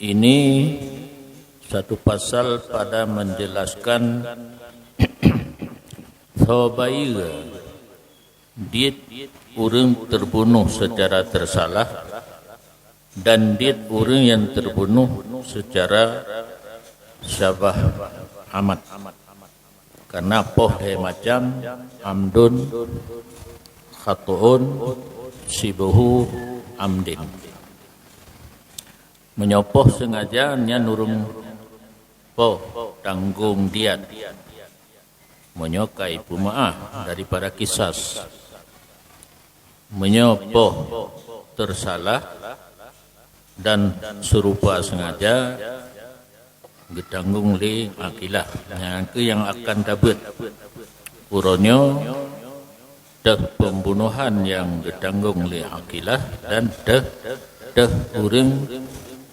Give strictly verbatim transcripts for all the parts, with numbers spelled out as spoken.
Ini satu pasal pada menjelaskan soe bayeue diet ureuëng terbunuh secara tersalah dan diet ureuëng yang terbunuh secara syabah amat. Karena poh lhée macam, amdun, khatoun, sibuhu, amdin. Meunyoe poh sengaja, nyan ureuëng poh tanggong diat. Meunyoe ka ipeumeuáh daripada kisas. Meunyoe poh tersalah dan serupa sengaja, geutanggong lé akilah. Nyang keuh nyang akan tabeuet uroe nyoe, teuh pembunuhan nyang geutanggong lé akilah dan teuh, teuh ureuëng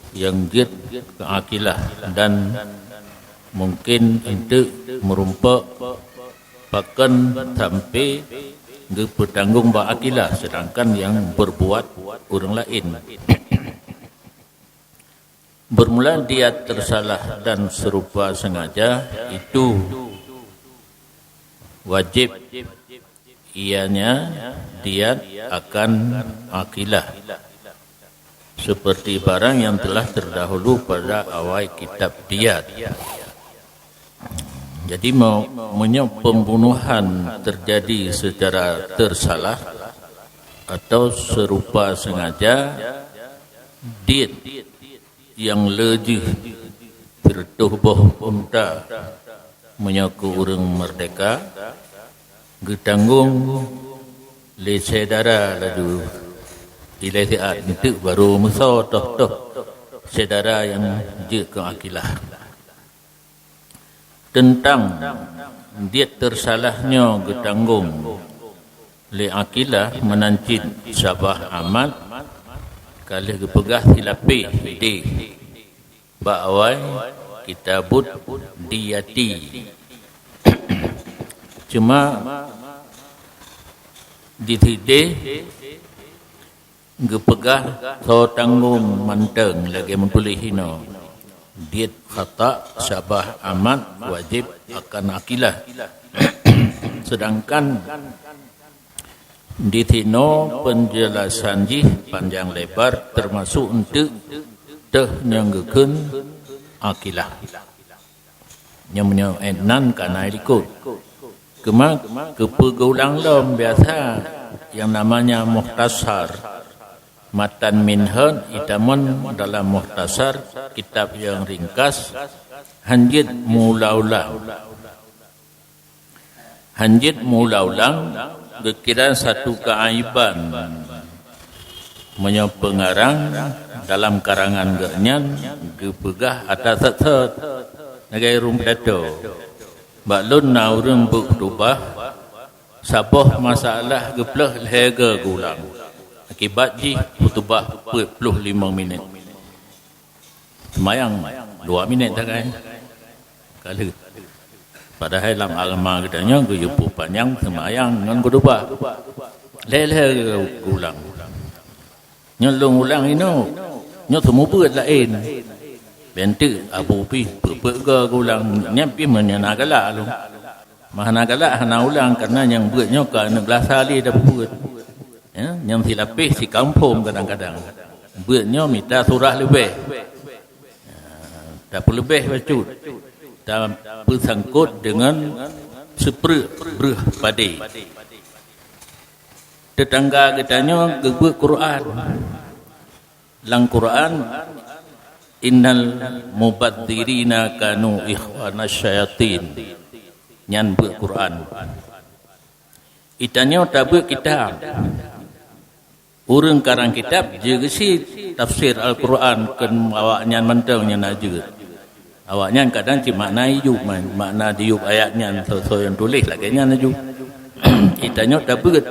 nyang gét keu akilah dan mungkin eunteuk meurumpok pakon sampai geupeutanggong bak akilah, sedangkan nyang berbuat ureuëng laén. Bermula diat tersalah dan serupa sengaja itu wajib, ianya diat akan akilah, seperti barang yang telah terdahulu pada awai kitab diat. Jadi, me-, meunyoe pembunuhan terjadi secara tersalah atau serupa sengaja, diat nyang le jeuh sireutôh boh unta, meunyoe keu ureuëng meurdeka, geutanggong lé syedara laju ilée siat, eunteuk barô meusoe toh-toh syedara nyang jeuet keu akilah. Teuntang diat tersalah nyoe geutanggong lé akilah meunan cit syabah amat, ka lheueh geupeugah silapéh idéh bak awai kitabud diyati. Cuma di sidéh geupeugah soe tanggong mantong lagée meutuléh inoe. Diat khata syabah amat wajib akan akilah. Sedangkan di sinoe penjelasan jih panjang lebar, termasuk eunteuk teuh nyang geukheun akilah. Nyoe meunyoe nan ka na i likot. Keuma keupeue geuulang lom, biasa nyang namanya mukhtasar, matan minhaj, itamon dalam mukhtasar, kitab nyang ringkas, hanjeuet meuulang-ulang. Hanjeuet meuulang-ulang geukira satu keaiban. Meunyoe peungarang dalam karangan geuh nyan geupeugah ata sot-sot, lagée ureuëng pidato. Bak lôn na ureuëng beuet khutubah, saboh masalah geuplôh lhée goe geuulang. Akibat jih khutubah peuet ploh limong minét. Seumayang dua minét sagai. Ka lheueh. Padahai lam agama geutanyoe geuyue peupanyang seumayang ngon khutubah. Lhée-lhée geuulang. Nyoe lôn ulang inoe, nyoe seumeubeuet laén. Benteuk Abu pih peuet-peuet goe geuulang, nyan pih meunyoe na galak lôn. Mah hana galak hana ulang, kareuna nyang beuet nyoe ka aneuk lasa lé tapeubuet. Ya, nyang silapéh sikampông kadang-kadang. Beuet nyoe mita surah leubeh. Ya, tapeuleubeh bacut. Tapeusangkot deungon seupreuek breueh padé. Teutangga geutanyoe geubeuet Quran. Lam Quran, "Innal mubadzirina kanu ikhwana syayatin." Nyan beuet Quran. Geutanyoe tabeuet kitab. Ureuëng karang kitab jeuet geusie tafsir Al-Quran keu awaknyan mantong nyang na jeuet. Awaknyan kadang cit makna iyueb, makna diyueb ayat nyan soe-soe nyang tuléh lagée nyan laju. Geutanyoe tabeuet.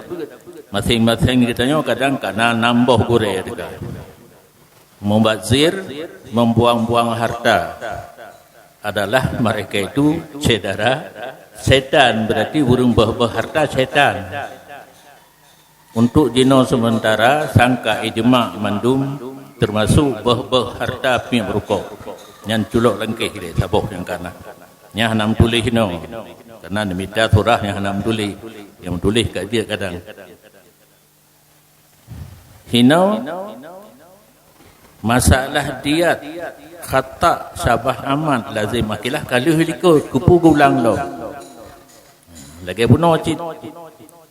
Maséng-maséng geutanyoe kadang ka na nam boh gurée teuka. Mubazir, membuang-buang harta, adalah mereka itu syedara setan, berarti ureuëng boh-boh harta setan. Untuk jinoe sementara sangka ijma mandum Teumasok boh-boh hareuta piep rukok. Nyan culok langkéh ilée saboh nyang ka na. Nyan hana meutuléh inoe. Karena neumita surah nyang hana meutuléh. Nyang meutuléh ka jeuet kadang. Hinoe masalah diat, khata, syabah amad, lazim akilah ka lheueh likot, keupeue geulang lom. Lagée bunoe cit.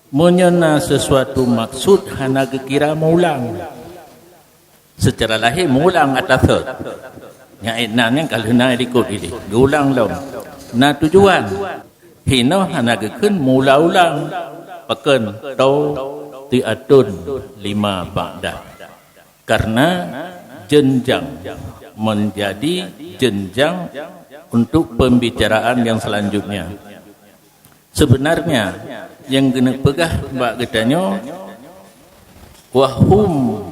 Meunyoe na sesuatu maksud hana geukira meulang. Seucara lahé meulang atas thot. Nyang ék nan nyang ka lheueh na likot ilée. Geulang lom. Na tujuan. Hinoe hana geukheun meulang-ulang. Pakon tau tiatun lima ba'da. Karena jenjang menjadi jenjang untuk pembicaraan yang selanjutnya. Sebenarnya, nyang geuneuk peugah bak geutanyoe, wahum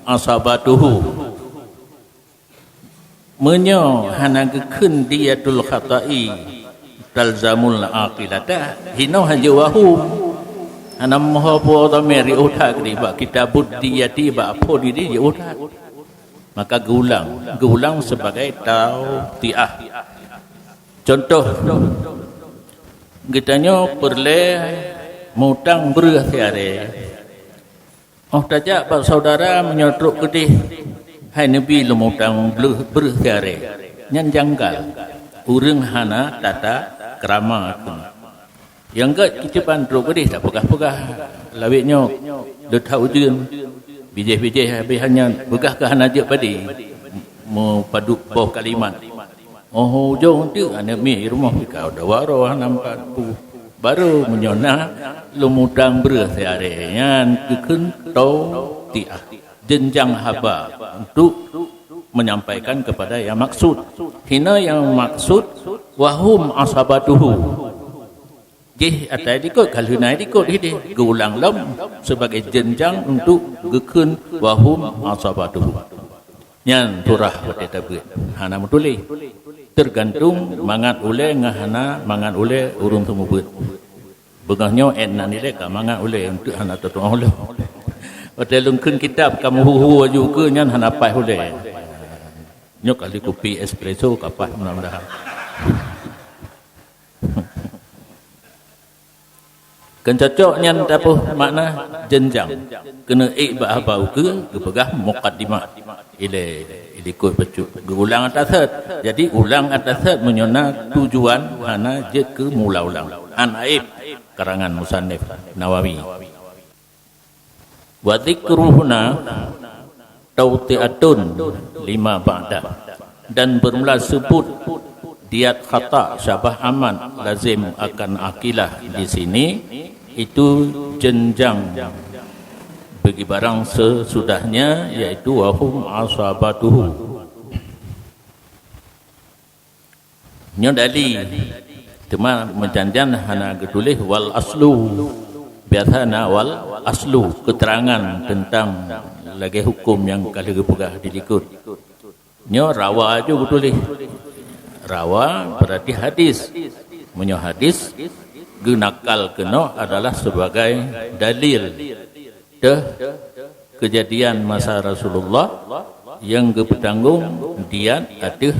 asabatuhu. Meunyoe hana geukheun diyatul khata'i talzamul aqilata, hinoe hana wahum. Hana meuho po dhamir jiôh that di bak kitabud diyati bak phon ini jiôh that. Maka geulang, geulang sebagai tautiah. Contoh, geutanyoe peureulée mutang breueh siarée. Óh tajak bak saudara meunyoe trok keudeh, hai neubi lôn mutang breueh, breueh siarée. Nyan janggal. Ureuëng hana tata krama keunoe. Nyang gét keuceban trok keudeh tapeugah-peugah lawét nyoe, deuet that ujeuen, bijéh-bijéh habéh nyan, peugah keu hana jeuet padé, meupadub boh kalimat. Óh ujong teuk aneuk miet rumoh pih ka dawa roh hana meukat bu. Barô meunyoe na lôn mutang breueh siarée nyan geukheun tautiah, jenjang haba untuk menyampaikan kepada yang maksud. Hina yang maksud, wahum asabatuhu. Jih atai dikot, ka lheueh na dikot hideh, geulang lom sebagai jenjang untuk geukheun wahum asabatuhu. Nyan surah watée tabeuet, hana meutuléh. Tergantung mangat ulée ngon hana mangat ulée ureuëng seumeubeuet. Beungoh nyoe ék nan ilée ka mangat ulée untuk hana teutuoh lom. Watée lôn kheun kitab ka meuhu-hu aju keue nyan hana paih ulée. Nyoe kali kupi espresso ka paih mudah-mudahan. Keucocok nyan tapoh makna jenjang. Keuneuk ék bak haba ukeue geupeugah mukaddimah. Ilée, ilikot bacut. Geuulang atas that. Jadi, ulang atas that meunyoe na tujuan hana jeuet keu mula ulang. An Aib, karangan musannif Nawawi. Wa dzikruhuna tautiatun lima ba'da. Dan bermula sebut diat khata syabah amad lazim akan akilah di sini, itu jenjang bagi barang sesudahnya, yaitu wahum asabatuhu. Nyoe dali, teuma meujanjan hana geutuléh wal aslu. Biasa na wal aslu, keterangan tentang lagée hukum nyang ka lheueh geupeugah di likot. Nyoe rawa aju geutuléh. Rawa berarti hadis. Meunyoe hadis, geunakal keunoe adalah sebagai dalil. Teuh keujadian masa Rasulullah nyang geupeutanggong diat ateueh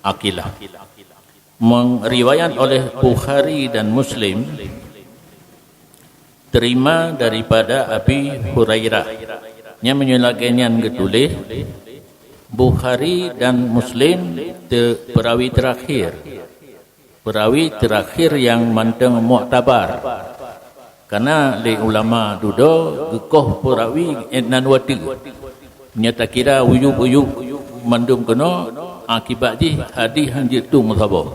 akilah. Meuriwayat oleh Bukhari dan Muslim, terima daripada Abi Hurairah. Nyang meunyoe lagée nyan geutuléh, Bukhari dan Muslim te-, perawi terakhir. Perawi terakhir nyang mantong muktabar. Karena lé ulama dudoe geukoh perawi ék nan watée. Nyoe takira uyub-uyub mandum keunoe, akibat jih hadis hanjeuet tu meusaboh.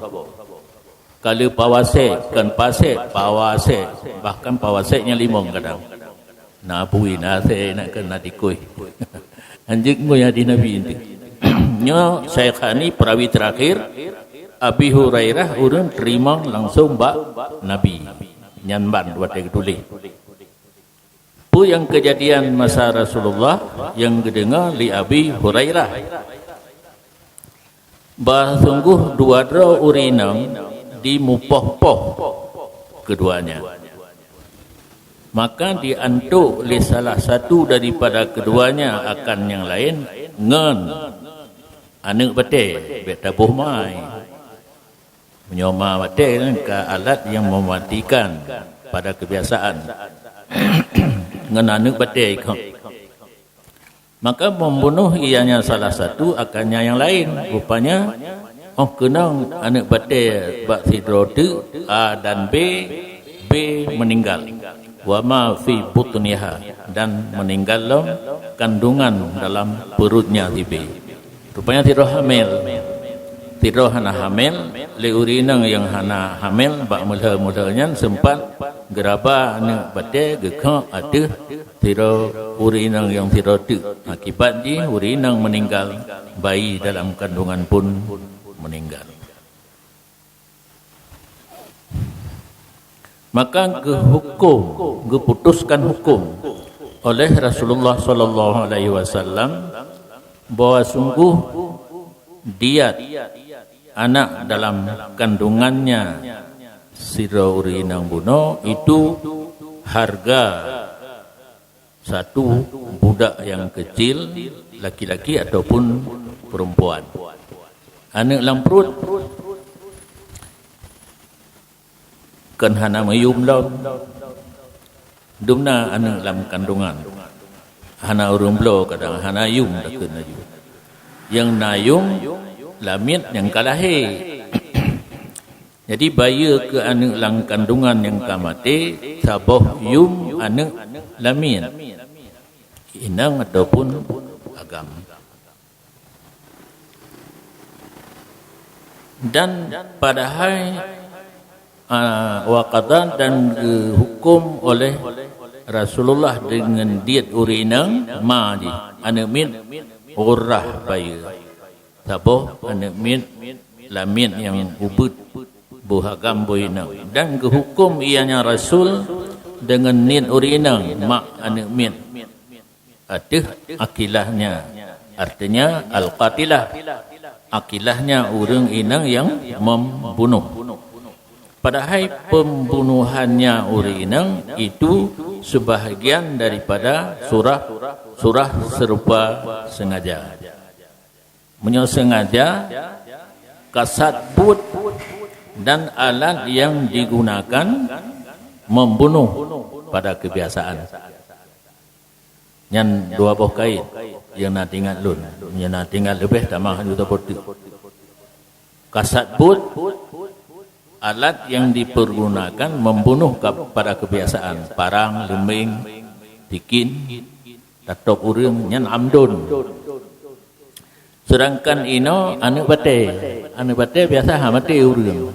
Ka lheueh pawasek, kon pasek, pawasek. Bahkan pawasek nyang limong kadang. Na bui, na asée, na keu, na tikuih. Hanjeuet ngui hadis Nabi nyan. Nyoe Syaikhani perawi terakhir, Abi Hurairah ureuëng teurimong langsung bak Nabi. Nyan ban watée geutuléh. Peue nyang keujadian masa Rasulullah nyang geudeungoe lé Abi Hurairah? Bah sungguh dua droe ureuëng inong dimupoh-poh keuduanya. Maka diantok lé salah satu daripada keduanya akan nyang laén ngon aneuëk batée, bék taboh mai. Meunyoe ma batée kan ka alat yang mematikan pada kebiasaan. Ngon aneuëk batée ikot. Maka membunuh ianya salah satu akannya yang lain. Rupanya, óh keunong aneuëk batée bak sidroe teuk, A dan B, B meninggal. Wa ma fi butniha, dan meninggal lom kandungan dalam perutnya si B. Rupanya sidroe hamil. Sidroe hana hamil, lé ureuëng inong nyang hana hamil bak meulhö-meulhö nyan sempat geuraba aneuëk batée geukheun ateueh sidroe ureuëng inong nyang sidroe teuk. Akibat jih ureuëng inong meninggal, bayi dalam kandungan pun meninggal. Maka geuhukum, geuputuskan hukum oleh Rasulullah sallallahu alaihi wasallam bahwa sungguh diat anak dalam kandungannya sidroe ureuëng inong bunoe itu harga satu budak yang kecil, laki-laki ataupun perempuan. Aneuëk lam pruet kon hana meuyum lom. Dumna aneuëk lam kandungan. Hana ureuëng bloe kadang, hana yum takheun laju. Nyang na yum lamiet nyang ka lahé. Jadi, bayeue keu aneuëk lam kandungan nyang ka maté, saboh yum aneuëk lamiet, inong ataupun agam. Dan padahai, a, wa qada, dan geuhukum oleh Rasulullah deungon diet ureuëng inong, ma jih, aneuëk miet ghurrah bayeue. Saboh aneuëk miet lamiet nyang ubit boh agam boh inong. Dan geuhukum ianya Rasul deungon niet ureuëng inong, mak aneuëk miet, ateueh akilahnya, artinya al-qatilah, akilahnya ureuëng inong nyang membunuh. Padahai pembunuhannya ureuëng inong itu sebahagian daripada surah, surah serupa sengaja. Meunyoe sengaja, kasat buet dan alat yang digunakan membunuh pada kebiasaan. Nyan dua boh kait nyang na teuingat lôn, nyang na teuingat leubeh tamah laju tapeuteuk. Kasat buet, alat yang dipergunakan membunuh ka-, pada kebiasaan, parang, leumbeng, tikin, tatôb ureuëng, nyan amdon. Sedangkan inoe aneuëk batée. Aneuëk batée biasa hana maté ureuëng.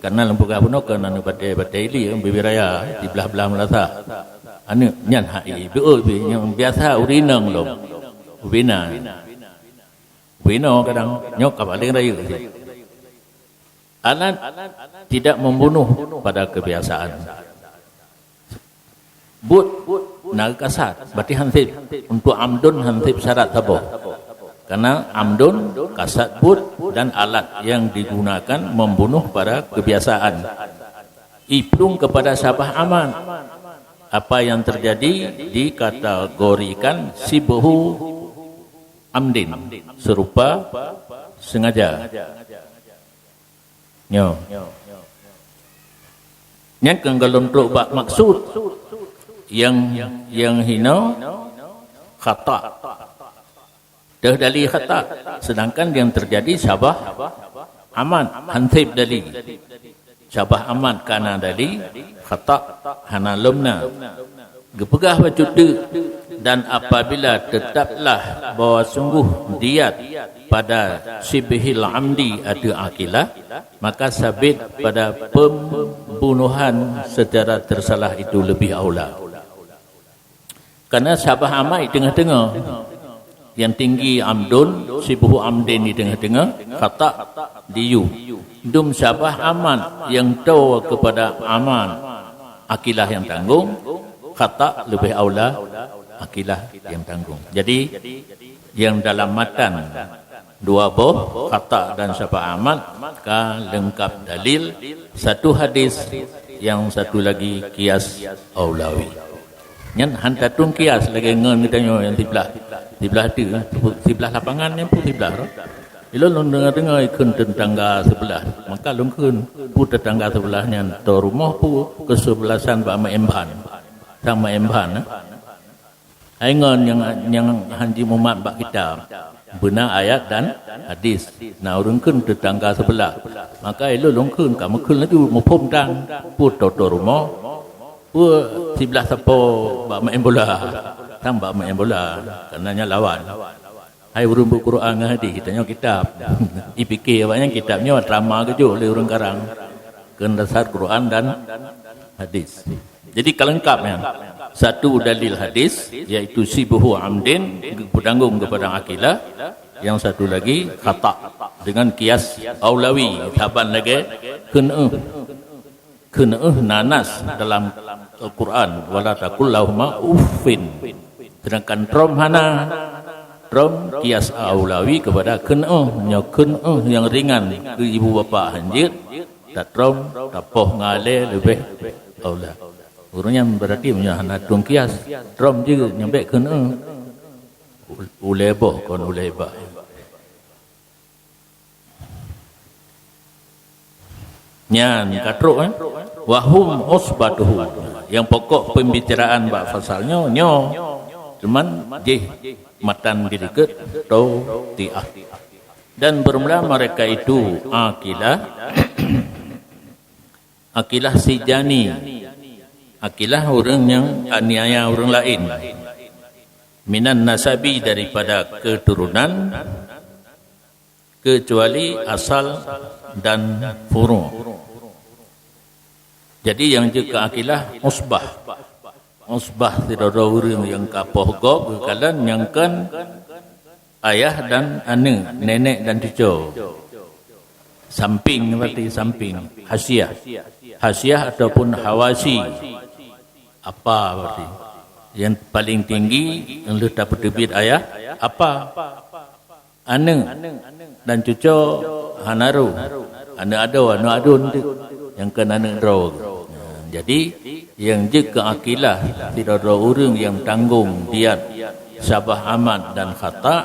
Karena lam peugah bunoe kon aneuëk batée, batée ili, bibiraya, di blah-blah meulasa. Aneuëk nyan hai, beu, beu, nyang biasa ureuëng inong lom. Ubena. Ubena kadang nyoe ka paling rayeuk. Alat tidak membunuh pada kebiasaan. Buet na kasat, berarti hansip. Untuk amdon hansip syarat saboh. Karena amdon, kasat buet, dan alat yang digunakan membunuh pada kebiasaan. Iplueng kepada sabah amat. Apa yang terjadi dikategorikan sibhu amdin, serupa sengaja. Nyoe. Nyan keuh golom trok bak maksud yang, yang hino khata. Teuh dali khata, sedangkan yang terjadi sabah amat, hansip dali. Sabah amat kana dali, khata hana lom na. Geupeugah bacut teuk, dan apabila tetaplah bahwa sungguh diat pada sibhil amdi ateueh akilah, maka sabit pada pembunuhan secara tersalah itu lebih aula. Karena sabah amat di tengah-tengah. Yang tinggi amdun, sibhu amdin di tengah-tengah, khata di yu. Dum sabah amat yang toe kepada amat, akilah yang tanggung, khata lebih aula akilah yang tanggung. Jadi, yang dalam matan dua boh, khata dan sabah amat, ka lengkap dalil, satu hadis, yang satu lagi kias aulawi. Nyan han tateueng kias lagée ngon geutanyoe nyang siblah, siblah tu, siblah lapangan nyan pun siblah roh. Ilôn lôn deungoe-deungoe ikheun teuntangga seubeulaih, maka lôn kheun, peue teutangga seubeulaih nyan, toe rumoh peue keuseubelasan bak Maemban. Sang Maemban, eh. Hai ngon nyang, nyang han jimumat bak kitab. Beuna ayat dan hadis. Na ureuëng kheun teutangga seubeulaih. Maka ilôn lôn kheun, ka meukheun laju muphom tan. Peue toe-toe rumoh, peue siblah sapoe bak main bola. Sang bak main bola, kana nyan lawan. Hai ureuëng buet Quran ngon hadis, tanyoe kitab. Ipike awaknyan kitab nyoe drama geujok lé ureuëng karang. Kheun dasar Quran dan hadis. Jadi ka leungkap nyan. Satu dalil hadis, yaitu sibhu amdin, geupeutanggong keupada akilah. Yang satu lagi khata, dengan kias aulawi, saban lagée kheun-eu. Kheun-eu na nas dalam Al-Quran, "Wala taqul lahuma uffin." Sedangkan trom hana, trom kias aulawi keupada kheun-eu, nyoe kheun-eu nyang ringan keu ibu bapak hanjeuet, tatrom, tapoh ngon alée leubeh aula. Ureuëng nyan berarti meunyoe hana tueng kias, trom jeuet nyang bék kheun-eu. Ulée boh kon ulée bah. Nyan ka trok, eh? Wahum usbatuhu. Yang pokok pembicaraan bak pasal nyoe, nyoe. Cuman jih matan geudeukot tau tiah. Dan bermula mereka itu akilah, akilah si Jani. Akilah ureuëng nyang aniaya ureuëng laén. Minan nasabi daripada keturunan, kecuali asal dan furu'. Jadi nyang jeuet keu akilah usbah. Usbah sidroe-droe ureuëng nyang ka poh gob geukalon nyang kon ayah dan aneuëk, nenek dan cuco. Samping berarti samping, hasiah. Hasiah ataupun hawasi. Apa berarti? Yang paling tinggi, yang leuh tapeuteubiet ayah, apa? Aneuëk dan cuco hana roh. Aneuëk adoe, aneuëk aduen tu. Nyang kon aneuëk droe. Jadi, nyang jeuet keu akilah sidroe-droe ureuëng nyang tanggong diat sabah amat dan khata,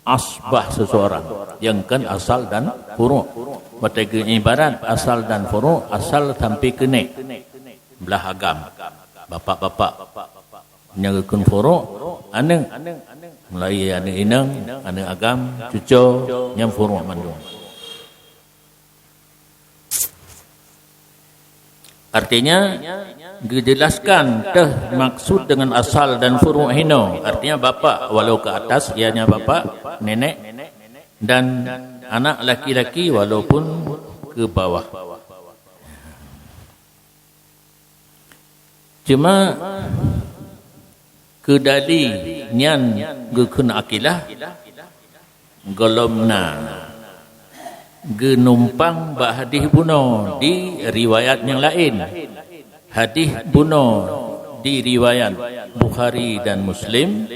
asbah seseorang nyang kon asal dan furu'. Watée geuibarat asal dan furu', asal sampai keuneuk blah agam. Bapak-bapak nyang geukheun furu', aneuëk. Mulai aneuëk inong, aneuëk agam, cuco, nyang furu' mandum. Artinya, geujelaskan teuh maksud dengan asal dan furu' hinoe. Artinya, bapak walau ke atas, ianya bapak, nenek, dan anak laki-laki walaupun ke bawah. Cuma keudali nyan geukheun akilah, gohlom na geunumpang bak hadih bunoe di riwayat nyang laén. Hadih bunoe di riwayat Bukhari dan Muslim,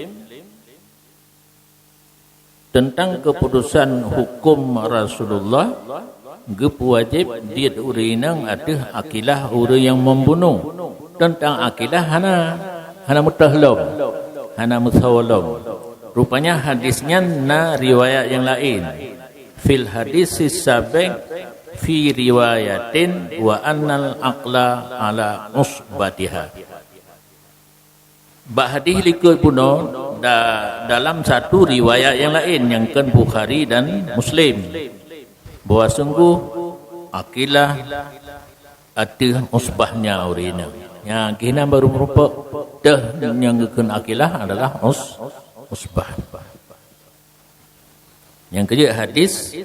teuntang keuputusan huköm Rasulullah, geupeuwajéb diet ureuëng inong ateueh akilah ureuëng nyang membunuh. Teuntang akilah hana, hana meutoh lom, hana meusawoe lom. Rupanya hadis nyan na riwayat nyang laén. Fil hadis sabiq fi riwayatin wa annal aqla ala usbatiha. Bak hadih likot bunoe da-, dalam satu riwayat nyang laén nyang kon Bukhari dan Muslim, bahwa sungguh akilah ateueh usbahnya ureuëng inong. Nyang keunan baru meurumpok teuh nyang geukheun akilah adalah us-, usbah. Nyang keujeuet hadis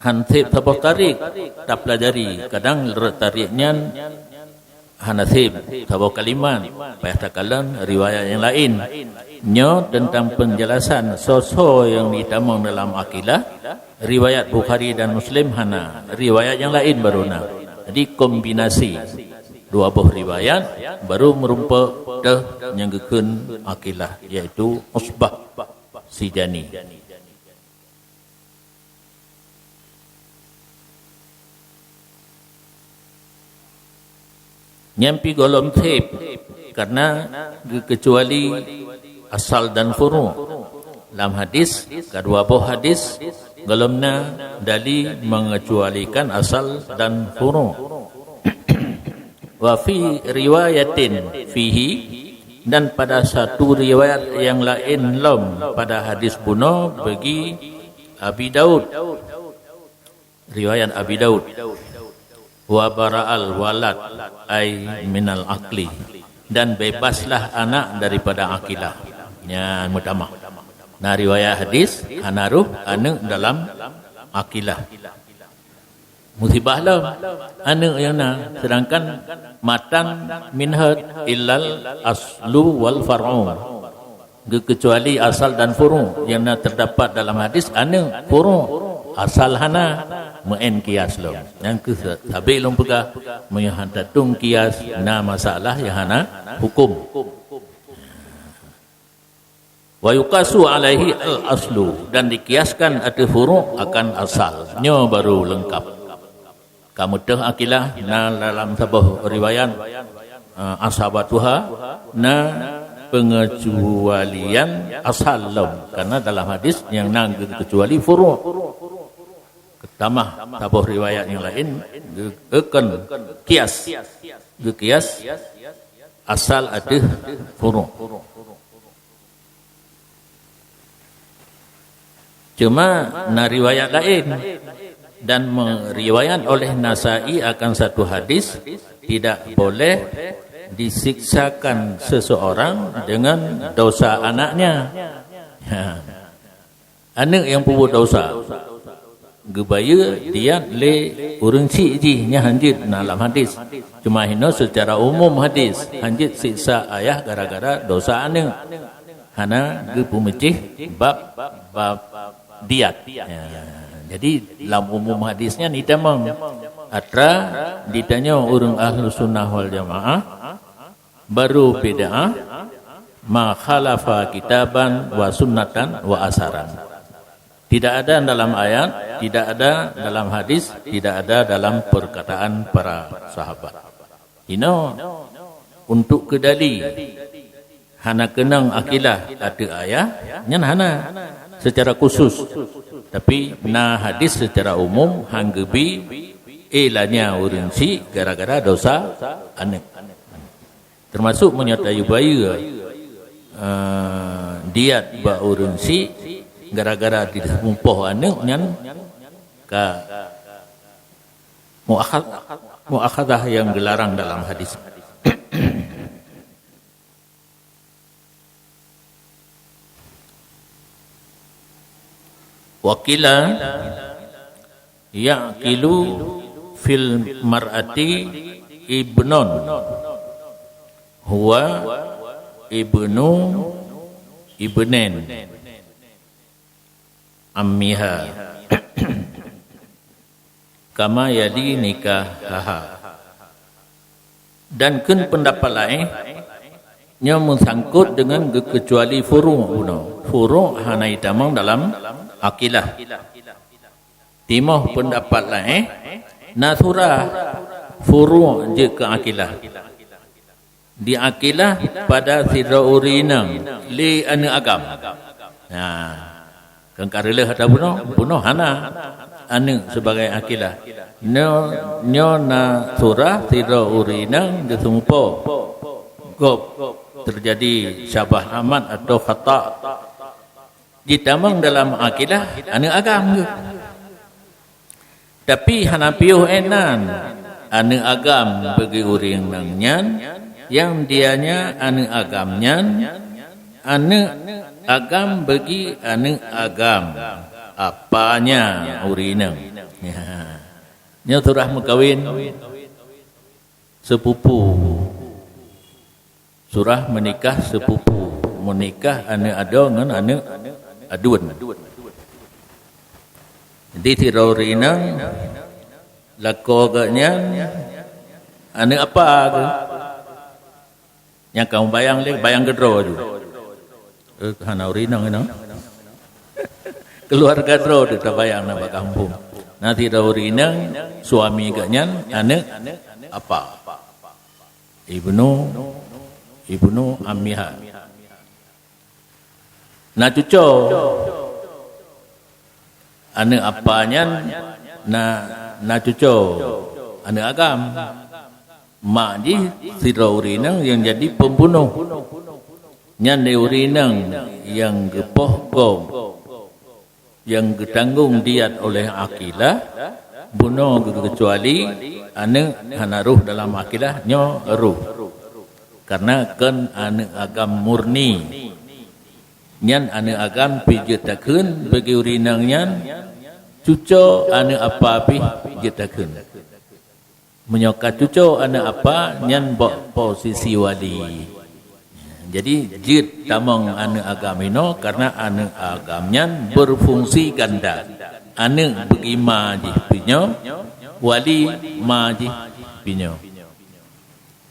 han seb saboh tarék tapelajari, kadang rot tarék nyan hana seb saboh kalimat, payah takalon riwayat nyang laén. Nyoe teuntang peunjelasan soe-soe nyang jitamong dalam akilah, riwayat Bukhari dan Muslim hana, riwayat nyang laén baru na. Jadi kombinasi dua boh riwayat baru meurumpok teuh nyang geukheun akilah, yaitu usbah si Jani. Nyan pih gohlom seb Karena geukeucuali asal dan furu'. Lam hadis, keudua boh hadis, golom na dali mengecualikan asal dan furu'. Wa fi riwayatin fihi, dan pada satu riwayat yang lain lom pada hadis bunoe bagi Abi Daud. Riwayat Abi Daud. Wa bara'al walad ay minal aqli. Dan bebaslah anak daripada akilah. Nyan meutamah. Nah, riwayat hadis hana roh aneuk dalam akilah. Musibah lom aneuk nyang na, sedangkan matan minhad illal aslu wal far'u. Geukeucuali asal dan furu' nyang na terdapat dalam hadis aneuk, furu' asal hana, meu'en kias lom. Nyang keuh sabé lôn peugah, meunyoe hana tatong kias, na masalah nyang hana huköm. Wa yuqasu alaihi al-aslu, dan dikiaskan ateueh furu' akan asal. Nyoe baru leungkap. Ka meuteuk akilah na dalam saboh riwayat, eh, asabatuha, na pengecualian asal lom. Karena dalam hadis nyang na geukeucuali furu'. Tamah saboh riwayat nyang laén geu-, geukon kias. Geukias asal ateueh furu'. Cuma na riwayat laén, dan meriwayat oleh Nasai akan satu hadis, tidak boleh disiksakan seseorang dengan dosa anaknya. Ha. Aneuk nyang peubuet dosa, geubayeue diat lé ureuëng syiek jih, nyan hanjeuet na lam hadis. Cuma hinoe secara umum hadis, hanjeuet siksa ayah gara-gara dosa aneuk. Hana geupeumeucih bab, bab diat. Ya. Jadi, lam umum hadis nyan itamong. Atra ditanyoe ureuëng Ahlussunnah wal Jamaah, baru bid'ah, ma khalafa kitaban wa sunnatan wa asaran. Tidak ada dalam ayat, tidak ada dalam hadis, tidak ada dalam perkataan para sahabat. Inoe, untuk keudali hana keunong akilah ateueh ayah, nyan hana secara khusus. Tapi na hadis secara umum han geubi ilanya ureuëng syiek gara-gara dosa aneuk. Termasuk meunyoe tayue bayeue, eh, diat bak ureuëng syiek gara-gara diseumeupoh aneuk nyan ka muakhad-, muakhadah nyang geularang dalam hadis. Wa qila ya'qilu fil mar'ati ibnun huwa ibnu ibnin ammiha kama yali nikahaha. Dan kheun peundapat laén, nyoe meusangkot deungon geukeucuali furu' bunoe. Furu' hana itamong dalam akilah. Timoh peundapat laén, na surah furu' jeuet keu akilah. Di akilah pada sidroe ureuëng inong lé aneuk agam. Nah, kan ka reuloh ata bunoe, bunoe hana aneuk sibagai akilah. Nyoe, nyoe na surah sidroe ureuëng inong geuseumeupoh. Gob teujadi syabah amat atau khata. Jitamong dalam akidah aneuk agam geuh. Tapi hana piôh inan aneuk agam bagi ureuëng nyan, nyang dianya aneuk agam nyan, aneuk agam bagi aneuk agam apanya ureuëng nyan. Nyoe surah meukawen sepupu. Surah meunikah sepupu, meunikah aneuk adoe ngon aneuk aduen. Jadi sidroe ureuëng inong lakoe geuh nyan aneuk apa geuh. Nyang ka mubayang lé, bayang keudroe ju. Eh, hana ureuëng inong inoe. Keuluwarga droe teuh tabayang na bak gampông. Na sidroe ureuëng inong, suami geuh nyan aneuk apa. Ibnu Ibnu ammiha. Na cuco. Aneuk apa nyan na, na cuco aneuk agam. Mak jih sidroe ureueng inong nyang jadi pembunuh. Nyan lé ureueng inong nyang geupoh gom, nyang geutanggong diat oleh Aqilah, bunoe geukecuali aneuk hana roh dalam Aqilah nyoe roh. Karena kon aneuk agam murni. Nyan aneuk agam pih jeuet takheun bagi ureueng inong nyan, cuco aneuk apa pih jeuet takheun. Meunyoe ka cuco aneuk apa, nyan bak posisi wali. Jadi, jeuet tamong aneuk agam inoe karena aneuk agam nyan berfungsi ganda. Aneuk bagi ma jih pih nyoe, wali ma jih pih nyoe.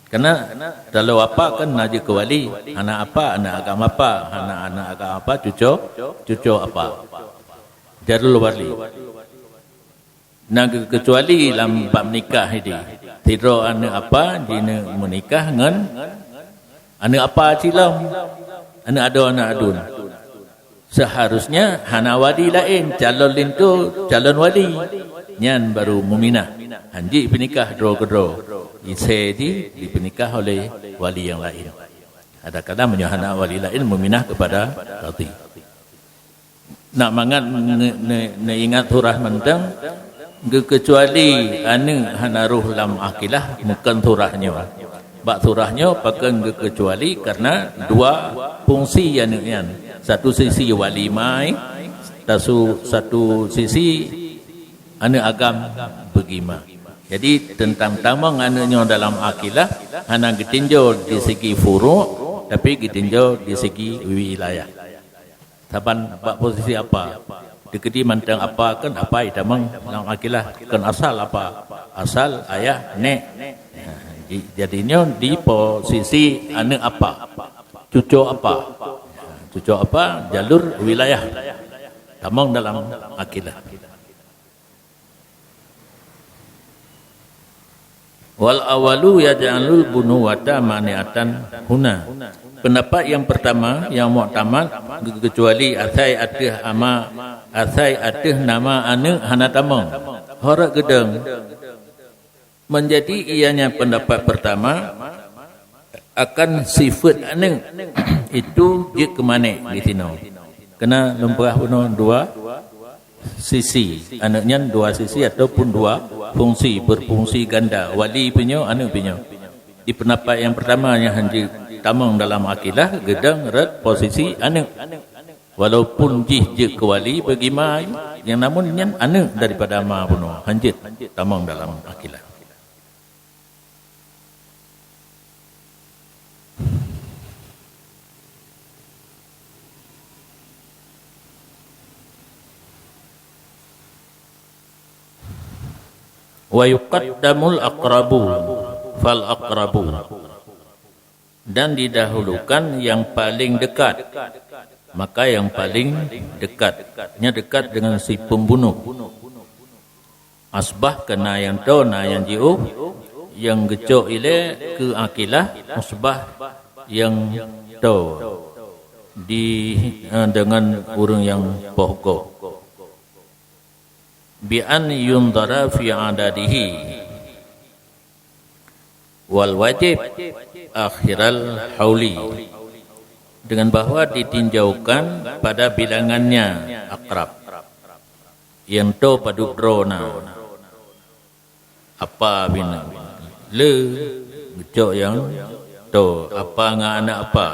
Karena kalau apa kan na jeuet keu wali, hana apa aneuk agam apa, hana aneuk agam apa cuco, cuco apa. Jarul wali. Na geukecuali lam bab nikah idi. Sidroe aneuk apa jineuk meunikah ngon aneuk apa cilom, aneuk adoe aneuk aduen. Seharusnya hana wali laén calon linto, calon wali. Nyan baru muminah. Hanjeuet peunikah droe keudroe. Isé jih dipeunikah oleh wali nyang laén. Kadang-kadang meunyoe hana wali laén muminah kepada qadhi. Nak mangat ne-, ne-, neuingat surah mantong, geukecuali aneuk hana roh lam Aqilah, meukeun surah nyoe. Bak surah nyoe pakon geukecuali karena dua fungsi aneuk nyan. Satu sisi wali mai, tasu-, satu sisi aneuk agam beugi ma. Jadi teuntang tamong aneuk nyoe dalam Aqilah hana geutinjau di segi furu', tapi geutinjau di segi wilayah. Saban bak posisi apa? Dikeudi mantong apa kon apa itamong lam Aqilah, kon asal apa? Asal ayah, nek. Jadi, jadi nyoe di posisi aneuk apa? Cuco apa? Cuco apa? Jalur wilayah. Tamong dalam Aqilah. Wal awalu yaj'alul bunuwata mani'atan huna. Pendapat yang pertama, yang muktamad, kecuali asai ateueh ama, asai ateueh nama aneuk hana tamong. Horot geudong. Menjadi ianya pendapat pertama, akan sifat aneuk itu jeuet keu manék di sinoe. Keunan lôn peugah bunoe dua sisi. Aneuk nyan dua sisi ataupun dua fungsi, berfungsi ganda. Wali pih nyoe, aneuk pih nyoe. Di pendapat yang pertama nyang hanjeuet tamong dalam Aqilah, geudong rot posisi aneuk. Walaupun jih jeuet keu wali bagi ma, yang namun nyan aneuk daripada ma bunoe, hanjeuet tamong dalam Aqilah. Wa yuqaddamul aqrabu fal aqrabu. Dan didahulukan yang paling dekat, maka yang paling dekat, nya dekat dengan si pembunuh. Asbah keu na nyang toe, na nyang jiôh, nyang geucok ilée keu Aqilah, usbah nyang toe di, eh, deungon ureuëng nyang poh gob. Bi an yundhara fi adadihi. Wal wajib akhiral hauli, dengan bahwa ditinjaukan pada bilangannya akrab, nyang toe padub droe na. Apa bina le geucok nyang toe, apa ngon aneuk apa,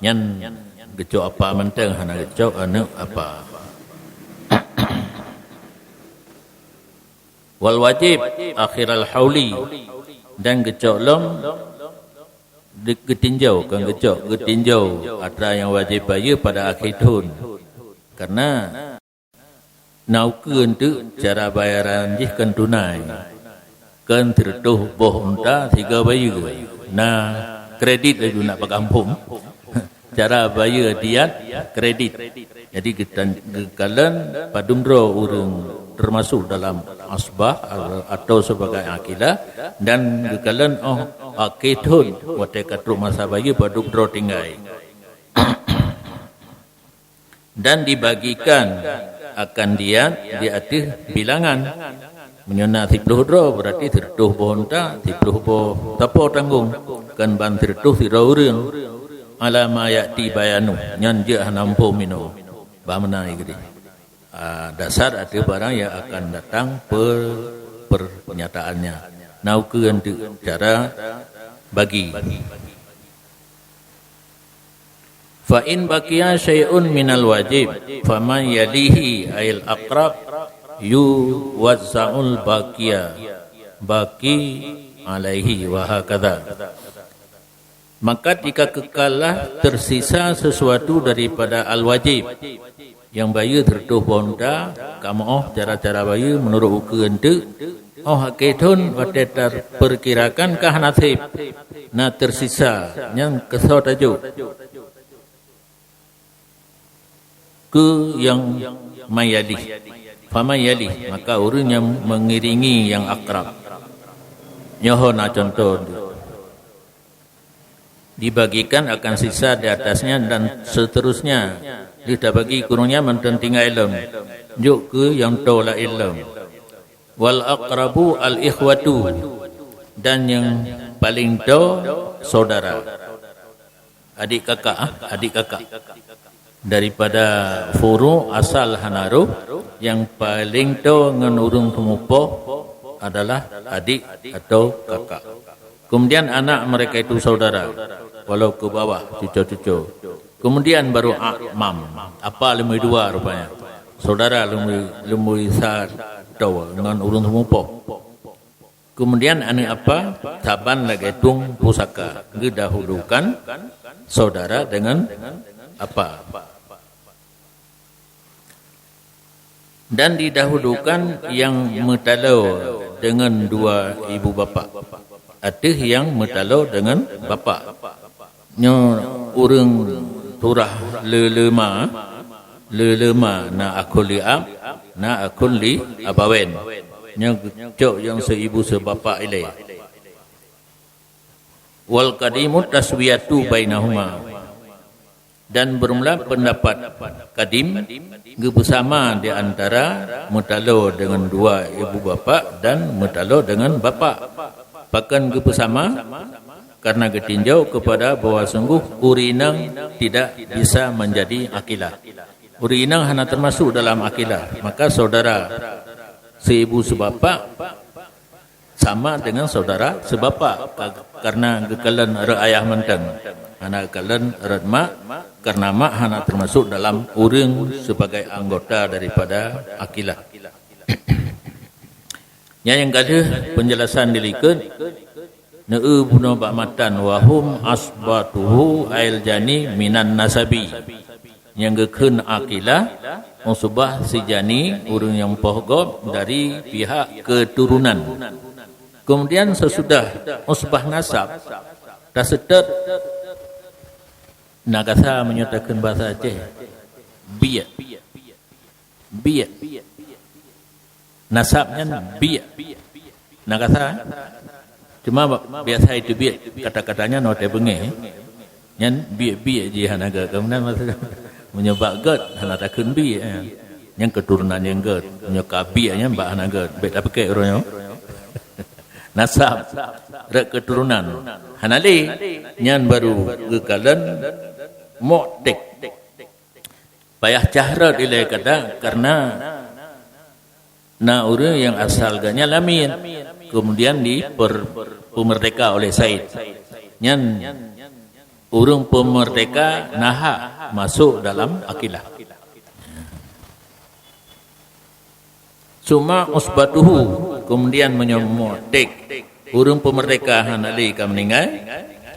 nyan geucok apa mantong, hana geucok aneuk apa. Wal wajib akhiral hauli, dan geucok lom geutinjau, kon geucok, geutinjau atra nyang wajéb bayeue pada akhé thon. Karena na ukeue teuk cara bayaran jih kon tunai, kon sireutôh boh unta sigoe bayeue. Na kredit laju nak bak gampông. Cara bayeue diat kredit. Jadi geutan-, geukalon padum droe ureuëng termasuk dalam asbah atau sebagai akilah, dan geukalon óh akhé thon watée ka trok masa bayeue padub droe tinggai. Dan dibagikan akan diat di ateueh bilangan. Meunyoe na siplôh droe, berarti sireutôh boh unta, siplôh boh sapo tanggong, kan ban sireutôh sidroe ureuëng. Ala ma ya'ti bayanu, nyan jeuet hana muphom inoe. Bah meunan geude. Ah, dasar ateueh barang yang akan datang per-, pernyataannya. Na ukeue enteuk cara bagi. Fa in baqiya syai'un minal wajib, faman yalihi ayil aqrab yuwazza'ul baqiya, baqi alaihi wa hakadha. Maka jika kekalah tersisa sesuatu daripada al-wajib, nyang bayeue sireutôh boh unta, kamoe cara-cara bayeue meunurot ukeue enteuk, óh akhé thon watée taperkirakan ka hana sép, na tersisa, nyan keusoe tajok. Keu nyang mayalih, faman yalih, maka ureuëng nyang mengiringi nyang akrab. Nyoe na contoh. Dibagikan akan sisa di atasnya dan seterusnya. Lheueh tabagi keu ureuëng nyan mantong tinggai lom. Jok keu nyang toe laén lom. Wal aqrabu al ikhwatu, dan nyang paling toe saudara. Adik kakak, ah, adik kakak. Daripada furu' asal hana roh, nyang paling toe ngon ureuëng seumupoh adalah adik atau kakak. Kemudian anak mereka itu saudara, walau ke bawah, cuco-cuco. Kemudian baru amam, apa lumboi dua rupanya. Saudara lumboi, lumboi sa toe ngon ureuëng seumupoh. Kemudian aneuëk apa, saban lagée tueng pusaka, geudahulukan saudara dengan apa. Dan didahulukan nyang meutaloe deungon dua ibu bapak ateueh nyang meutaloe deungon bapak. Nyoe ureuëng turah le-le ma, le-le ma na akhun li ab, na akhun li abawen. Nyoe geucok nyang seuibu seubapak ilée. Wal qadimu taswiyatu bainahuma. Dan bermula pendapat kadim geupeusama di antara meutaloe deungon dua ibu bapak dan meutaloe deungon bapak. Pakon geupeusama? Karena geutinjau kepada bahwa sungguh ureuëng inong tidak bisa menjadi akilah. Ureuëng inong hana termasuk dalam akilah, maka saudara seibu sebapak sama dengan saudara sebapak, ka-, karena geukalon rot ayah mantong, hana geukalon rot mak, karena mak hana termasuk dalam ureuëng sebagai anggota daripada akilah. Nyan nyang ka lheueh penjelasan di likot, neueu bunoe bak matan, wahum asbatuhu ail jani minan nasabi. Nyang geukheun akilah, usbah si jani, ureuëng nyang poh gob dari pihak keturunan. Kemudian sesudah usbah nasab, taseutôt, na gata meunyoe takheun bahasa Aceh, biek. Biek. Nasab nyan biek. Na gata? Cuma ba-, biasa itu biek kata-katanya no teubeungéh. Nyan biek-biek jih hana gét. Kemudian maksud, meunyoe bak gét, hana takheun biek, eh. Nyan keturunan nyang gét. Meunyoe ka biek nyan bak hana gét. Bék tapeuké uroe nyoe. Nasab, rot keturunan. Hana lé, nyan baru geukalon mu'tiq. Payah cah rot ilée kata, karena na ureuëng nyang asal geuhnyan lamiet, kemudian diper-, peumerdeka oleh Said. Nyan ureuëng peumerdeka na hak masok dalam akilah. Suma usbatuhu, kemudian meunyoe mu'tiq, ureuëng peumerdeka hana lé ka meuninggai,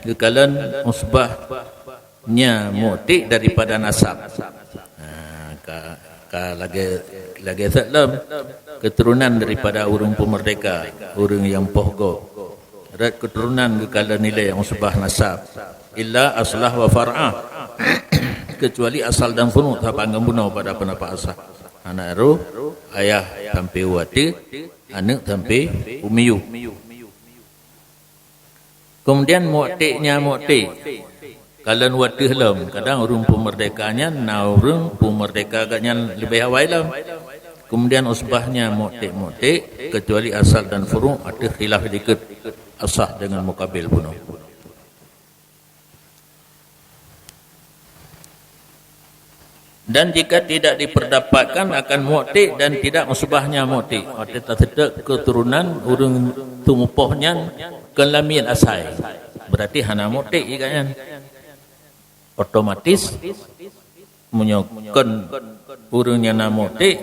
geukalon usbah nya mu'tiq daripada nasab. Ha, ka, ka lagée, lagée that lom, keturunan daripada ureuëng peumerdeka, ureuëng nyang poh gob. Rot keturunan geukalon ilée usbah nasab. Illa aslah wa far'ah. Kecuali asal dan furu', saban ngon bunoe pada pendapat asah. Hana roh, ayah sampai u ateueh, aneuk sampai u miyueb. Keumudian muktik nyan muktik, kalon u ateueh lom, kadang ureuëng peumeurdeka nyan na ureuëng peumeurdeka gobnyan leubeh awai lom. Keumudian usbah nyan muktik-muktik, keucuali asal dan furu' ateueh khilaf dikeue, asah deungon mukabil bunoe. Dan jika tidak diperdapatkan akan muktik dan tidak usbah nyan muktik, watée taseutôt keuturonan ureuëng teumupoh nyan kon lamiet asai, berarti hana muktik jih gobnyan. Otomatis, meunyoe kon ureuëng nyan na muktik,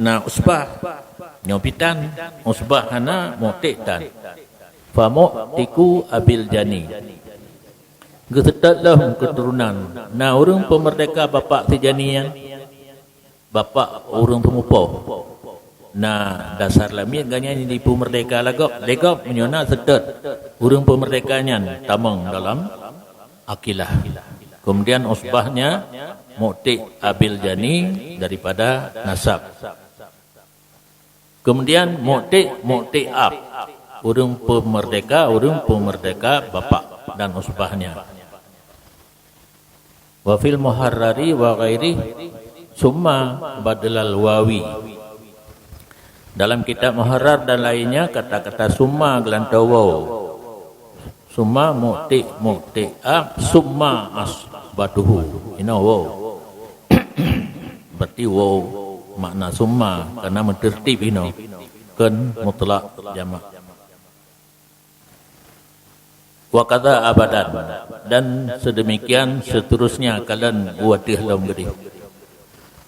na usbah, nyoe bitan, usbah hana, muktik tan. Famuktiku abil jani. Geuseutôt lom keuturonan, na ureuëng peumeurdeka bapak si jani nyan, bapak ureuëng teumupoh. Na dasar lamiet gobnyan jipeumeurdeka lagok, lagok meunyoe na seutôt ureuëng peumeurdeka nyan tamong dalam akilah. Keumudian usbah nyan muktik abil jani daripada nasab. Keumudian muktik, muktik ab, ureuëng peumeurdeka, ureuëng peumeurdeka bapak dan usbah nyan. Wa fil muharrari wa ghairi summa badalal wawi. Dalam kitab Muharrar dan lainnya, kata-kata summa geulantoe waw. Summa muktik, muktik ab, summa asbatuhu. Inoe waw. Berarti waw makna summa, karena meuteurtib inoe. Kon mutlak jamak. Wa kadza abadan, dan sedemikian seterusnya kalon u ateueh lom geudeh.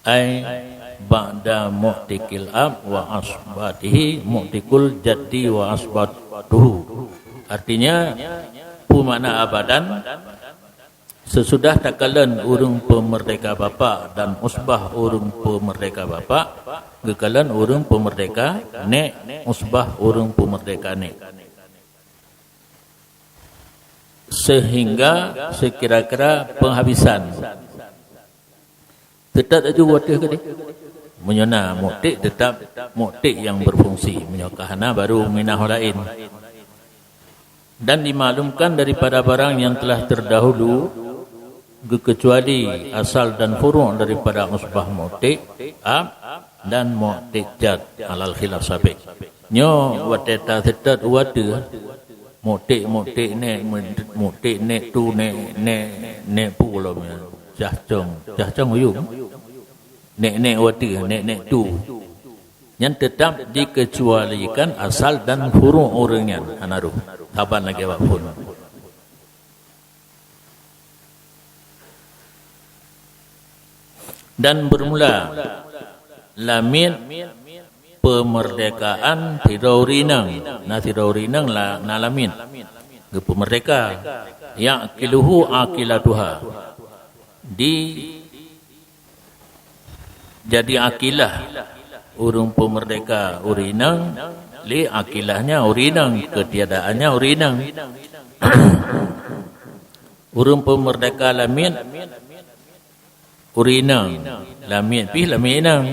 Ai ba'da mu'tikil ab wa asbatihi mu'tikul jaddi wa asbatuhu. Artinya, peue makna abadan? Sesudah takalon ureuëng peumeurdeka bapak dan usbah ureuëng peumeurdeka bapak, geukalon ureuëng peumeurdeka nek, usbah ureuëng peumeurdeka nek. Sehingga sekira-kira penghabisan. Seutôt laju u ateueh geudeh. Meunyoe na muktik, teutap muktik nyang beufungsi. Meunyoe ka hana, baru minah laén. Dan dimaklumkan daripada barang yang telah terdahulu, geukeucuali asal dan furu' daripada usbah muktik ab dan muktik jad alal khilaf sabiq. Nyoe watée taseutôt u ateueh, muktik-muktik nek, muktik nek tu nek, nek, nek pu lom nyan. Cah cong, cah cong uyueng. Nek-nek u ateueh, nek-nek tu. Nyan teutap dikeucualikan asal dan furu' ureuëng nyan hana roh. Saban lagée bak phon. Dan bermula lamiet peumeurdekaan sidroe ureuëng inong. Na sidroe ureuëng inong la-, na lamiet geupeumeurdeka. Ya'qiluhu aqilatuha. Di Jadi aqilah ureuëng peumeurdeka ureuëng inong, lé aqilahnya ureuëng inong, keutiadaannya ureuëng inong. Ureuëng peumeurdeka lamiet ureuëng inong, lamiet pih lamiet inong.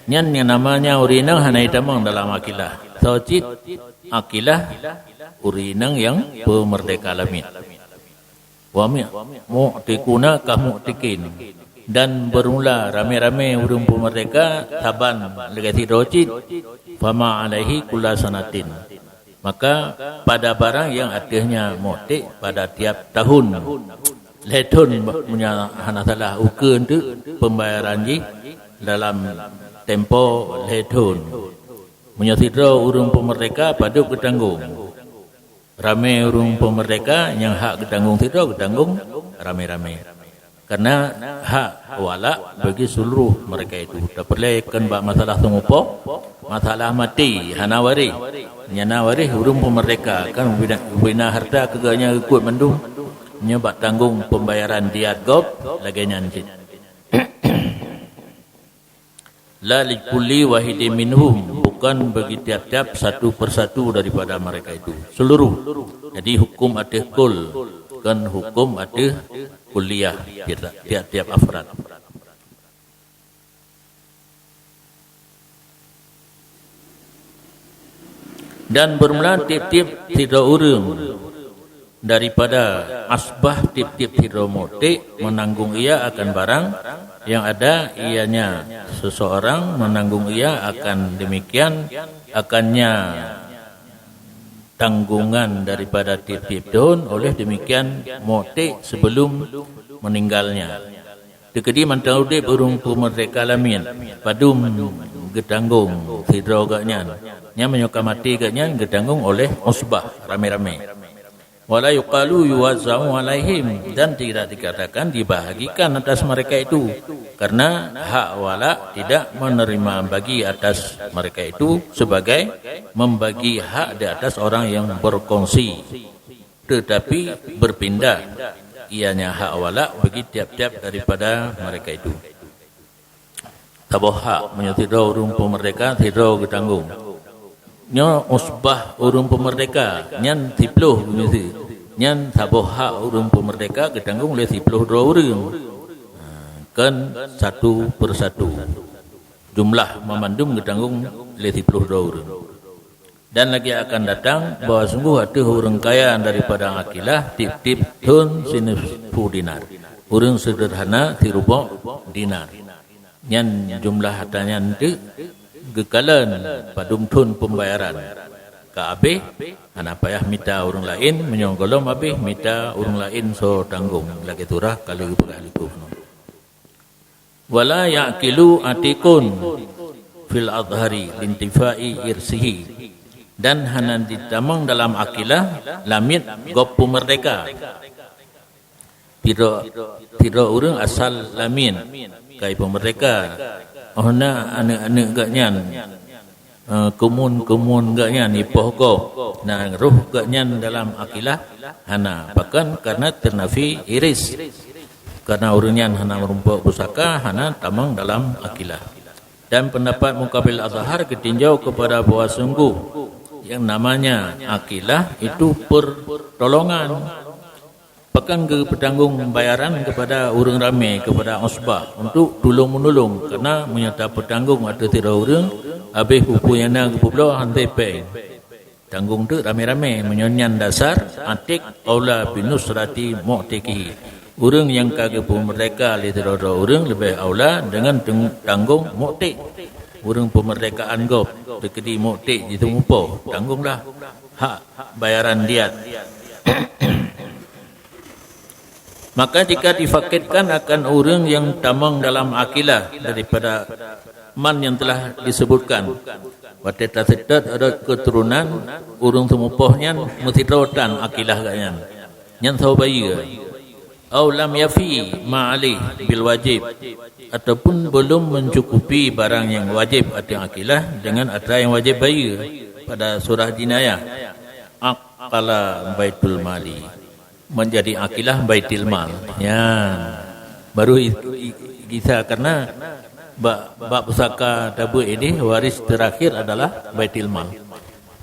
Nyan nyang namanya ureuëng inong hana jitamong dalam aqilah. Soe cit aqilah ureuëng inong nyang peumeurdeka lamiet. Wa mi-, mu'tikuna ka mu'tikin. Dan bermula ramé-ramé ureuëng peumeurdeka saban lagée sidroe cit, fama alaihi kulla sanatin. Maka pada barang nyang ateuehnya muktik pada tiap tahun. Lhée thon, meunyoe hana salah ukeue teuk pembayaran jih dalam tempo lhée thon. Meunyoe sidroe ureuëng peumeurdeka padub geutanggong. Ramé ureuëng peumeurdeka nyang hak geutanggong sidroe geutanggong ramé-ramé. Karena hak walak bagi seluruh mereka itu. Tapeureulée kon bak masalah teumupoh, masalah maté, hana waréh. Nyang na waréh ureuëng peumeurdeka, kan bina, bina harta keu gobnyan geukot mandum. Nyoe bak tanggong pembayaran diat gob lagée nyan cit. La likulli wahidin minhum, bukan bagi tiap-tiap satu persatu daripada mereka itu. Seluruh. Jadi hukum ateueh kul, kon hukum ateueh kulliyah, tiap-tiap afrad. Dan bermula tiep-tiep sidroe ureuëng daripada usbah, tiep-tiep sidroe muktik menanggung ia akan barang yang ada ianya, seseorang menanggung ia akan demikian akannya tanggungan daripada tiep-tiep thon, oleh demikian muktik sebelum meninggalnya. Teukeudi mantong udeb ureuëng peumeurdeka lamiet, padum geutanggong sidroe geuhnyan. Nyan meunyoe ka maté geuhnyan geutanggong oleh usbah, ramé-ramé. Wala yuqalu yuwazza'u alaihim, dan tidak dikatakan dibahagikan atas mereka itu, karena hak wala tidak menerima bagi atas mereka itu sebagai membagi hak di atas orang yang berkongsi, tetapi berpindah ianya hak wala bagi tiap-tiap daripada mereka itu. Saboh hak, meunyoe sidroe ureuëng peumeurdeka, sidroe geutanggong. Nyoe usbah ureuëng peumeurdeka, nyan siploh geumiseue. Nyan saboh hak ureuëng peumeurdeka geutanggong lé siploh droe ureuëng. Ha, kon satu persatu. Jumlah mamandum geutanggong lé siploh droe ureuëng. Dan lagi akan datang bahwa sungguh ateueh ureuëng kaya daripada Aqilah tiep-tiep thon sinisfu dinar. Ureuëng seudeurhana sirubok dinar. Nyan jumlah harta nyan teuk geukalon padum thon peumbayaran. Ka abéh, hana payah mita ureuëng laén, meunyoe gohlom abéh, mita ureuëng laén soe tanggong, lagée surah ka lheueh geupeugah likot nyoe. Wala ya'qilu atiqun fil adhari lintifa'i irsihi, dan hana jitamong dalam Aqilah lamiet gob peumeurdeka. Sidroe, sidroe ureuëng asal lamiet kai peumeurdeka, óh na aneuëk-aneuëk geuhnyan, eh, keumuen-keumuen geuhnyan ipoh gob, na roh geuhnyan dalam Aqilah hana. Pakon? Karena teunafi iris. Karena ureuëng nyan hana meurumpok pusaka, hana tamong dalam Aqilah. Dan pendapat muqabil adhar geutinjau kepada bahwa sungguh yang namanya Aqilah itu pertolongan. Pakon geupeutanggong bayaran kepada ureuëng ramé, kepada usbah, untuk tulông-meunulông, karena meunyoe tapeutanggong ateueh sidroe ureuëng, abéh peue-peue nyang na geupeubloe hana péng. Tanggong teuk ramé-ramé, meunyoe nyan dasar, atiq aula binusrati mu'tiqihi. Ureuëng nyang ka geupeumeurdeka lé sidroe-droe ureuëng leubeh aula deungon teng-, tanggong muktik. Ureuëng peumeurdekaan gob, teukeudi muktik jiteumupo, tanggonglah hak bayaran diat. Maka jika difaketkan akan ureuëng nyang tamong dalam akilah daripada man nyang telah disebutkan, watée taseutôt rot keuturonan ureuëng seumupoh nyan meusidroe tan akilah geuhnyan, nyan saboh bayeue, au lam yafi ma alaih bil wajib, ataupun belum mencukupi barang nyang wajib ateueh akilah dengan atra nyang wajéb bayeue pada surah jinayah, aqala baitul mali, menjadi akilah baitil mal. Nyan baru i-, i-, gisa, karena bak, bak pusaka tabeuet idéh, waris terakhir adalah baitil mal.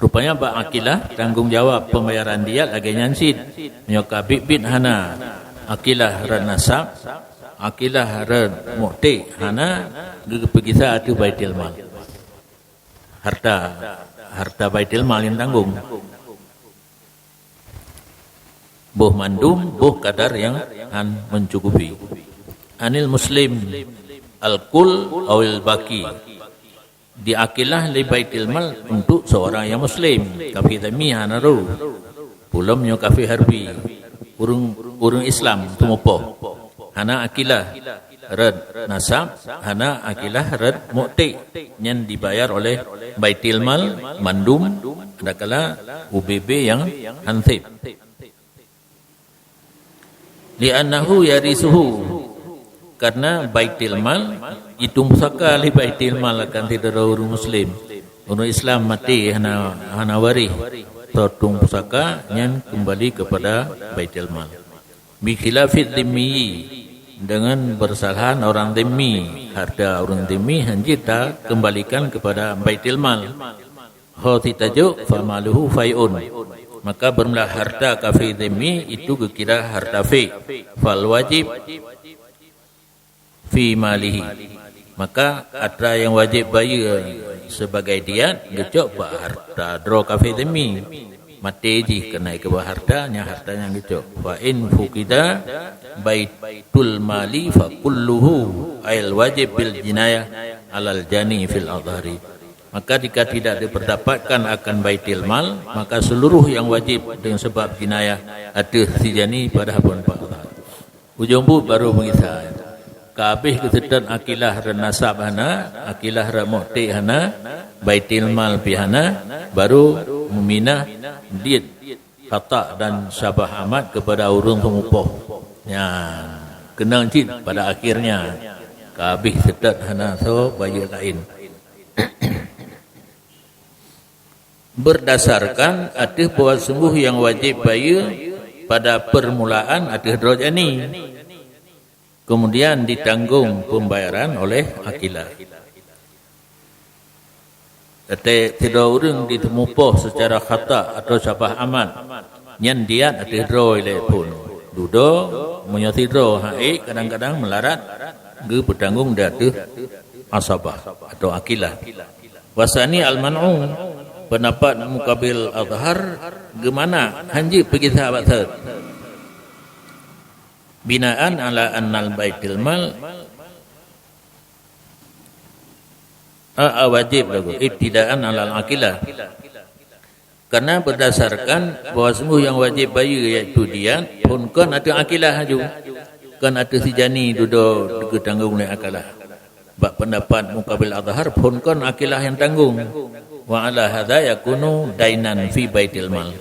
Rupanya bak akilah, tanggong jawab pembayaran diat lagée nyan cit. Meunyoe ka biet-biet hana akilah rot nasab, akilah rot muktik hana, geupeugisa ateueh baitil mal. Harta, harta baitil mal nyang tanggong. Boh mandum, boh kadar nyang han mencukupi. Anil muslim al-kul awil baki. Diakilah lé baitil mal untuk seorang yang muslim. Kafé zimmi hana roh. Pulom nyoe kafé harbi. Ureuëng, ureuëng Islam teumupoh. Hana akilah rot nasab, hana akilah rot muktik. Nyan dibayar oleh baitil mal mandum, adakala U B B nyang hanseb. Li'annahu yarisuhu, karena baitil mal, itu pusaka lé baitil mal akan sidroe ureuëng muslim. Ureuëng Islam maté hana, hana waréh, soe tueng pusaka nyan kembali kepada baitil mal. Bi khilafid zimmi, dengan bersalahan orang zimmi, harta ureuëng zimmi hanjeuet takembalikan kepada baitil mal. Ho sitajok, famaluhu fai'un. Maka bermula harta kafé zimmi itu geukira harta fai'. Fal wajib fi malihi. Maka atra nyang wajéb bayeue sebagai diat geucok bak harta droe kafé zimmi. Maté jih keuneuk keubah harta, nyan harta nyang geucok. Fa in fuqida baitul mali fa kulluhu, ayil wajib bil jinayah alal jani fil adhari. Maka jika tidak diperdapatkan akan baitul mal, maka seluruh yang wajib dengan sebab jinayah ateueh si jani padahai pun bak adhar. Ujong buet barô meugisa. Ka habéh geuseutôt akilah rot nasab hana, akilah rot mu'tiq hana, baitul mal pih hana, barô meuminah diat khata' dan syabah amad keupada ureuëng peumupoh. Nyan, keunong cit pada akhirnya ka habéh seutôt hana soe bayeue laén. Berdasarkan ateueh bahwa sungguh yang wajib bayeue pada permulaan ateueh droe jani, kemudian ditanggung pembayaran oleh akilah. Até sidroe ureuëng jiteumupoh seucara khata' atau syabah amad, nyan diat ateueh droe ilée phon. Dudoe, meunyoe sidroe ha'ék, kadang-kadang meularat geupeutanggong di ateueh asabah atau akilah. Wasani al-man'u, pendapat muqabil azhar, geumana, hanjeuet peugisa bak seut. Binaan ala annal baitul mal, a, a, wajib lagu, ibtidaan alal akilah. Karena berdasarkan bahwa sungguh yang wajib bayeue yaitu diat, phon kon ateueh akilah laju, kon ateueh si jani dudoe geupeutanggong lé akilah. Bak pendapat muqabil azhar, phon kon akilah nyang tanggong. Wa ala hadza yakunu dainan fi baitil mal.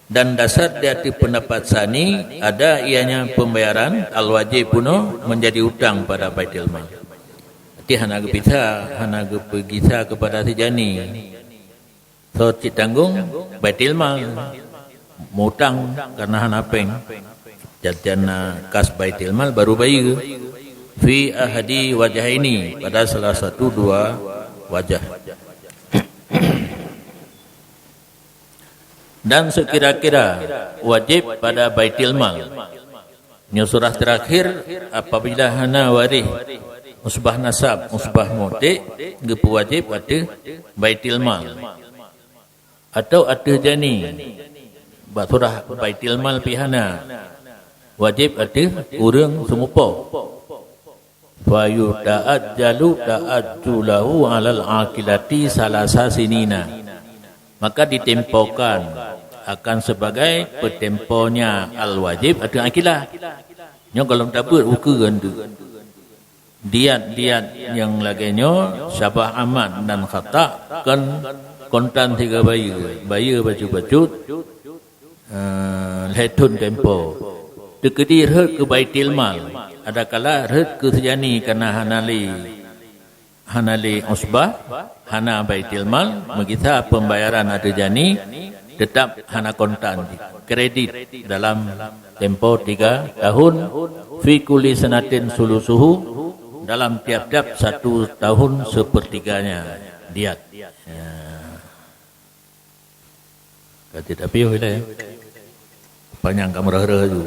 Dan dasar di ateueh pendapat sani ada ianya pembayaran al-wajib bunoe menjadi utang pada baitil mal. Berarti hana geupisa, hana geupeugisa keupada si jani. Soe cit tanggong? Baitil mal. Mutang karena hana péng. Jantian na kas baitil mal baru bayeue. Fi ahadi wajahaini, pada salah satu dua wajah. Dan sekira-kira wajib pada baitil mal. Nyoe surah terakhir, apabila hana waréh usbah nasab, usbah mu'tiq, geupeuwajéb ateueh baitil mal. Atau ateueh jani, bak surah baitil mal pih hana, wajéb ateueh ureuëng seumupoh. Fayuta'ajjalu ta'ajjulahu alal aqilati salasa sinina. Maka ditempokan akan sebagai peutemponya al-wajib ateueh akilah. Nyoe gohlom tabeuet ukeue nteuk. Diat-diat nyang lagée nyoe, syabah amad dan khata', kon kontan siga bayeue, bayeue bacut-bacut, eh, lhée thon tempo. Teukeudi rhot keu baitil mal, adakala rhot keu si jani kana hana lé, hana lé usbah, hana baitil mal, meugisa pembayaran ateueh jani, teutap hana kontan, kredit dalam tempo tiga tahun, fi kulli sanatin sulusuhu, dalam tiap-tiap satu tahun sepertiganya diat. Ya. Ka cit tapi, oh, ilée. Panyang ka meurah-rah ju.